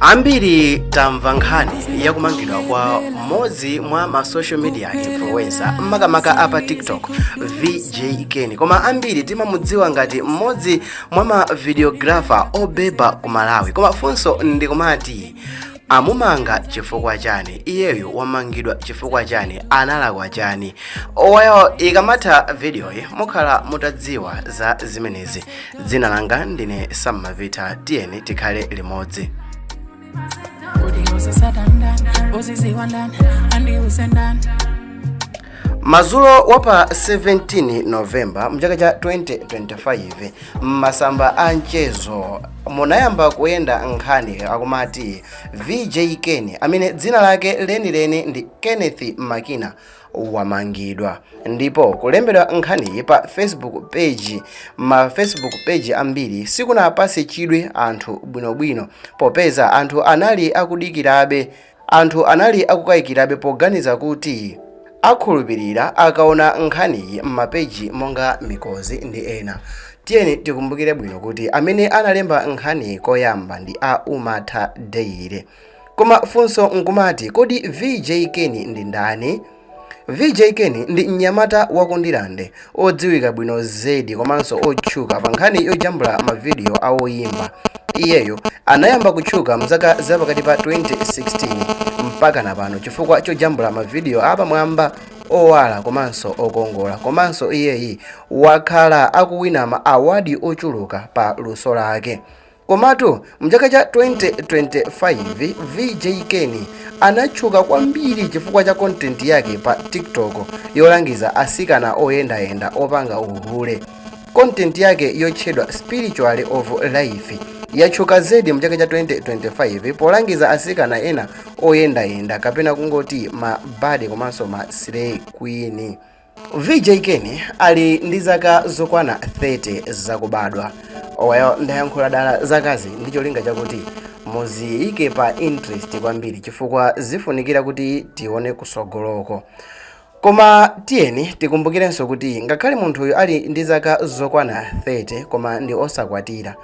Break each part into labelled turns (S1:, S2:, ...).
S1: Ambiri tamva nkhani yakumangidwa kwa mmodzi mwa ma social media influencer, makamaka apa TikTok, VJ Ken, koma ambiri timamudziwa ngati mmodzi mwa ma videographer obeba ku Malawi. Koma funso ndikumati, amumanga chifukwa chani? Iyeyo wamangidwa chifukwa chani? Analakwa chani? Oyo ikamatha videoyi mukhala mutadziwa za zimenezi. Dzina langa ndine Sammavita, tiyeni tikhale limodzi.
S2: Kodi uzisatandani, uziziwandani, andiuzendani?
S1: Madzulo wapa 17 Novemba mchaka cha 2025, m'masamba a mchezo munayamba kuyenda nkhani akumati VJ Ken, amene dzina lake lenileni ndi Kenneth Makina, wamangidwa. Ndipo kulembedwa nkhaniyi pa Facebook page, ma Facebook page ambiri, sikunapase chidwi anthu bwinobwino, popeza anthu anali akudikirabe, anthu anali akukayikirabe poganiza kuti akhulupirira akaona nkhaniyi m'mapeji monga Mikozi ndi ena. Tiyeni tikumbukire bwino kuti amene analemba nkhaniyi koyamba ndi a Umatha Daily. Koma funso nkumati, kodi VJ Ken ndi ndani? VJ Ken ndi mnyamata wakundilande odziwika bwino zedi komanso otchuka pa nkhani yojambula mavidiyo a woyimba. Iyeyo anayamba kutchuka mzaka zapakati pa 2016 mpaka napano chifukwa chojambula mavidiyo apamwamba, owala komanso okongola. Komanso iyeyi wakhala akuwina ma award ochuluka pa luso lake. Komatu mchaka cha 2025 VJ Ken anatchuka kwambiri chifukwa cha content yake pa TikTok yolangiza asikana oyendayenda opanga uhule. Content yake yotchedwa Spiritual of Life yatchuka zedi mchaka cha 2025 polangiza asikana ena oyendayenda, kapena kungoti ma baddie komanso ma slay queen. VJ Ken ali ndi zaka zokwana 30 zakubadwa. Oyo ndayankhula dala zakazi ndi cholinga chakuti muziyike pa interest kwambiri, chifukwa zifunikira kuti tione kusogoloko. Koma tiyeni tikumbukirenso kuti ngakhale munthuyu ali ndi zaka zokwana 30, koma ndi osakwatira.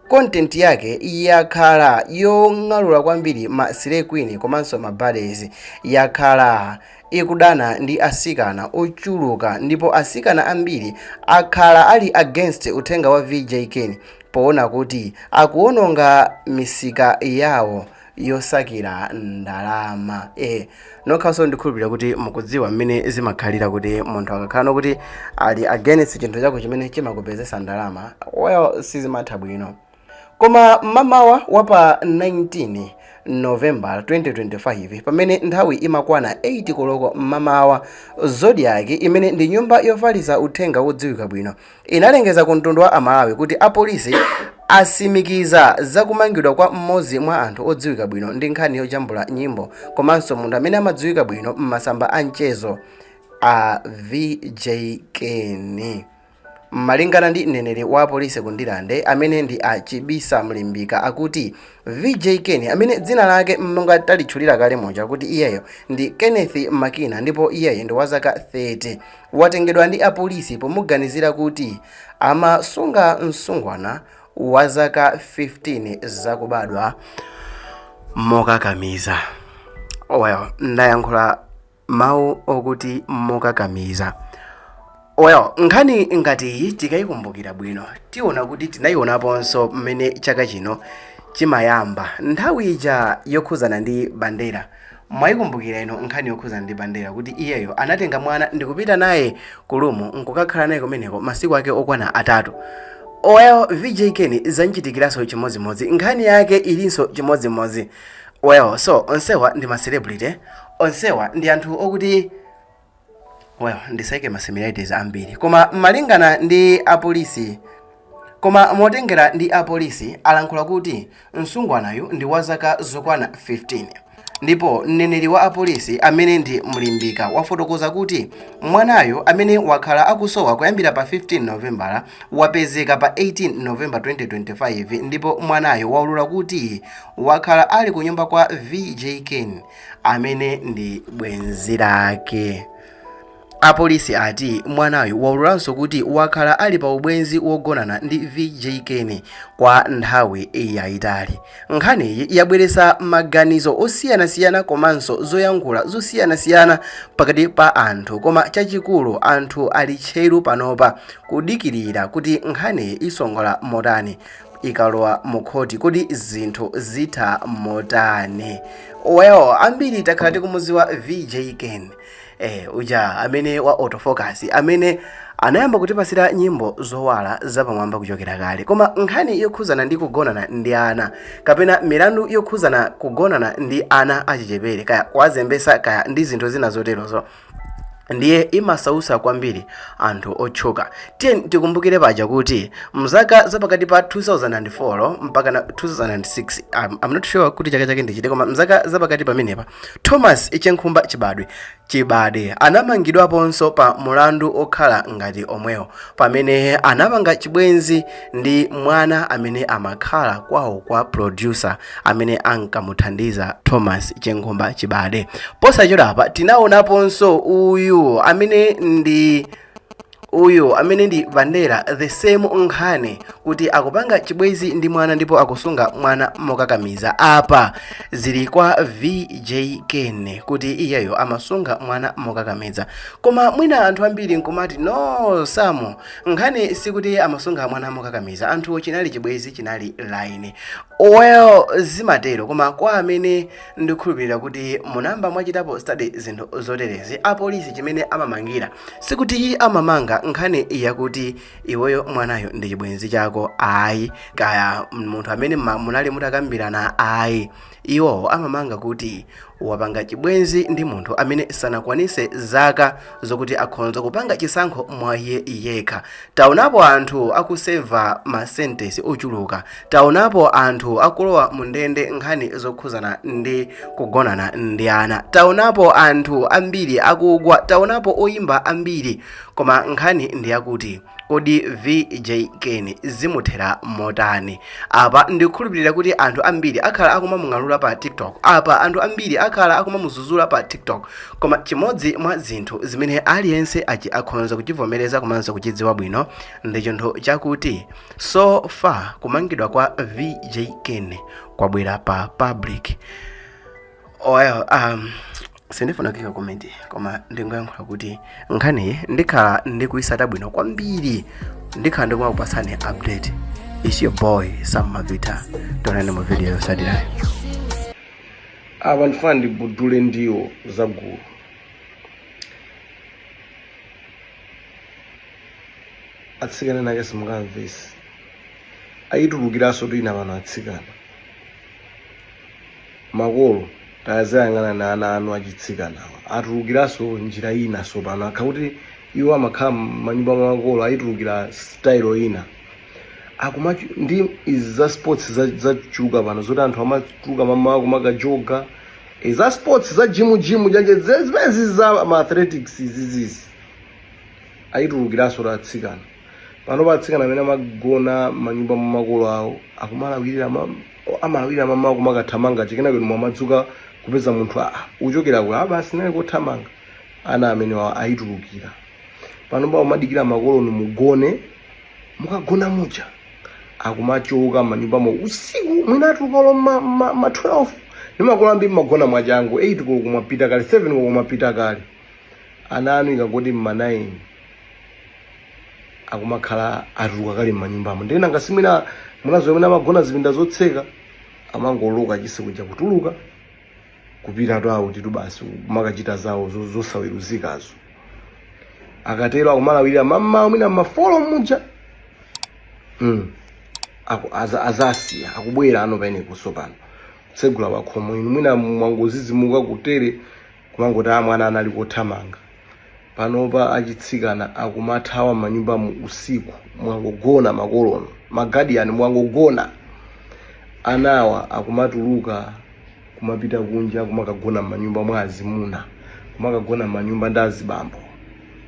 S1: Content yake yakhala yong'alula kwambiri ma slay queen komanso ma baddies, yakhala ikudana ndi asikana ochuluka, ndipo asikana ambiri akhala ali against uthenga wa VJ Ken poona kuti akuwononga misika yawo yosakira ndalama. Nokhaso ndikhulupirira kuti mukudziwa mmene zimakhalira kuti munthu akakhala kuti ali against chinthu chako chimene chimakupezesa ndalama, well, sizimatha bwino. Koma mmamawa wapa 19 November 2025, pamene nthawi imakwana 8 koloko mmamawa, Zodiak, imene ndi nyumba yofalitsa uthenga wodziwika bwino, inalengeza ku mtundu wa Amalawi kuti apolisi asimikiza zakumangidwa kwa mmodzi mwa anthu odziwika bwino ndi nkhani yojambula nyimbo komanso munthu amene amadziwika bwino m'masamba a mchezo, a VJ Ken. Malingana ndi mneneri wa polisi ku Ndilande, amene ndi a Chibisa Mlimbika, akuti VJ Ken, amene dzina lake monga talitchulira kale muja kuti iyeyo ndi Kenneth Makina ndipo iyeyo ndi wa zaka 30, watengedwa ndi apolisi pomuganizira kuti amasunga msungwana wa zaka 15 zakubadwa mokakamiza. Well, ndayankhula mawu okuti mokakamiza. Well, nkhani ngati iyi tikayikumbukira bwino, tiona kuti tinayionaponso mmene chaka chino chimayamba, nthawi ija yokhuzana ndi Bandera. Mwayikumbukira ino nkhani yokhuzana ndi Bandera, kuti iyeyo anatenga mwana ndikupita naye ku room nkukakhala naye kumeneko masiku ake okwana 3. Well, VJ Ken zanchitikiranso chimodzimodzi, nkhani yake ilinso chimodzimodzi. Well, so onsewa ndi ma celebrity, onsewa ndi anthu okuti, well, ndisaike ma similarities ambiri. Koma malingana ndi apolisi, koma motengera ndi apolisi, alankhula kuti msungwanayu ndi wa zaka zokwana 15. Ndipo mneneri wa apolisi, amene ndi Mlimbika, wafotokoza kuti mwanayo, amene wakhala akusowa kuyambira pa 15 Novembala, wapezeka pa 18 November 2025. Ndipo mwanayo waulula kuti wakhala ali ku nyumba kwa VJ Ken, amene ndi bwenzi lake. Apolisi ati mwanayu waululanso kuti wakhala ali pa ubwenzi wogonana ndi VJ Ken kwa nthawi yayitali. Nkhaniyi yabweretsa maganizo osiyanasiyana komanso zoyankhula zosiyanasiyana pakati pa anthu, koma chachikulu anthu ali tcheru panopa kudikirira kuti nkhaniyi isongola motani ikalowa mu khoti, kodi zinthu zitha motani? Well, ambiri takhala tikumuziwa VJ Ken, uja amene wa autofocus, amene anayamba kutipasira nyimbo zowala zapamwamba kuchokera kale. Koma nkhani yokhuzana ndi kugonana ndi ana kapena milandu yokhuzana kugonana ndi ana achichepere, kaya kuwazembesa, kaya ndi zinthu zina zoterozo, ndiye imasausa kwambiri anthu otchuka. Tiye tikumbukire paja kuti mzaka zapakati pa 2004 mpaka na 2006, I'm not sure kuti chaka chake ndichite, koma mzaka zapakati pamenepa Thomas Chenkhumba Chibadwe Chibade anamangidwaponso pa mulandu okhala ngati omwewo, pamene anapanga chibwenzi ndi mwana amene amakhala kwawo kwa producer amene ankamuthandiza Thomas Chenkhumba Chibade. Posachedwapa tinaonaponso uyu amene ndi Bandera, the same nkhani, kuti akupanga chibwenzi ndi mwana ndipo akusunga mwana mokakamiza. Apa zili kwa VJ Ken kuti iyeyo amasunga mwana mokakamiza, koma mwina anthu ambiri nkumati, "No, Samu, nkhani sikuti amasunga mwana mokakamiza, anthu chinali chibwenzi, chinali line." Well, zimatero, koma kwa amene ndikukhulupirira kuti munamba mwachitapo study zinthu zoterezi, apolisi chimene amamangira sikuti amamanga nkhani yakuti iweyo mwanayo ndi chibwenzi chako, ayi, kaya munthu amene munali mutakambirana, ayi. Iwo amamanga kuti wapanga chibwenzi ndi munthu amene sanakwanise zaka zokuti akhonza kupanga chisankho mwa iye yekha. Taonapo anthu akuseva ma sentence ochuluka, taonapo anthu akulowa mu ndende nkhani zokhuzana ndi kugonana ndi ana, taonapo anthu ambiri akugwa, taonapo oyimba ambiri. Koma nkhani ndi yakuti kodi VJ Ken zimuthera motani? Apa ndikukhulupirira kuti anthu ambiri akhala akumamung'alula pa TikTok, apa anthu ambiri akhala akumamuzuzula pa TikTok, koma chimodzi mwa zinthu zimene aliyense achi akhonza kuchivomereza komanso kuchidziwa bwino ndi chinthu chakuti so far kumangidwa kwa VJ Ken kwabwera pa public. Well, sindifuna kuika comment, koma ndingoyankhula kuti nkhaniyi ndikhala ndikuyisata bwino kwambiri, ndikhala ndikumakupatsani update. It's your boy Sam Mavita, tionane mu video yotsatirayo.
S3: Apa ndifuna ndibudule ndiwo za gulu. Atsikana nake simukamvesi, ayitulukiranso tina pano. Atsikana, makolo, taziyang'ana na ana anu achitsikanawa, atulukiranso njira ina sopano. Akhakuti iwo amakhala m'manyumba mwa makolo, ayitulukira style ina. Akumachi ndi izi za sports zachuluka pano, zoti anthu amatuluka mamawa kumakajoga, za sports, za gym, gym janje, zimenezi za ma athletics izizizi, ayitulukiranso la atsikana pano. Pa atsikana amene amagona m'manyumba mwa makolo awo akumalawirira amalawirira mamawa kumakathamanga, chikenako inu mwamadzuka kupeza munthu, uchokera ku, basi nali kothamanga. Ana amene ayitulukira pano pa umadikira makolonu mugone, mukagona muja akumachoka m'manyumbamo usiku, mwina atuluka lo ma 12, ndi makolo ambiri mmagona mwachangu, 8 koloko mwapita kale, 7 koloko mwapita kale. Ana anu ikangoti mma 9 akumakhala atuluka kale m'manyumbamo. Ndena ngasi mwina munazo amene amagona zipinda zotseka, amangoloka chisi kuja, kutuluka kupita to awo titu, basi kumakachita zawo zosaweruzikazo. Akatero akumalawirira mama mwina mma 4 muja, azasiya akubwera ano paeneko sopano kutsegula pakhomo, inu mwina mwangozizimuka kutere, kumangoti a mwana anali kothamanga. Panopa achitsikana akumathawa m'manyumbamo usiku, mwangogona makolono, ma guardian mwangogona, anawa akumatuluka kumapita kunja kumakagona m'manyumba mwa azimuna, kumakagona m'manyumba ndi azibambo.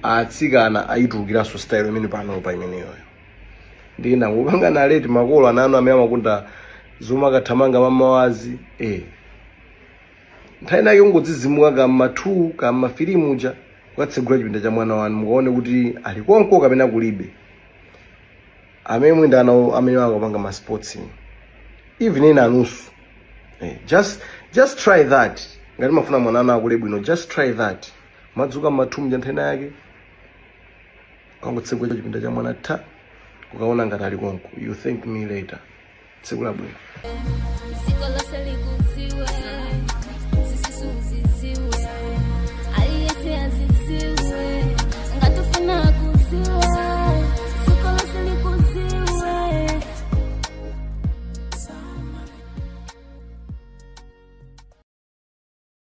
S3: Atsikana ayitulukiranso style imene panopa imeneyoyo. Ndina kupanga naleti makolo, ana anu amene amakonda zomakathamanga mamawazi, nthawi nake kungodzizimuka kamma 2 kamma 3 muja. Kukatsegula chipinda cha mwana wanu, mukaone kuti ali konko kapena kulibe. Amene mwinda ana amene akapanga ma sports, even ena anusu, just try that. Ngati mafuna mwana anu akule bwino, just try that. Madzuka mmathumja nthena yake, kangotsegula chipinda cha mwana ta, kukaona ngati ali konko. You thank me later. Tsiku labwino.
S4: Dziko lonse likudziwe.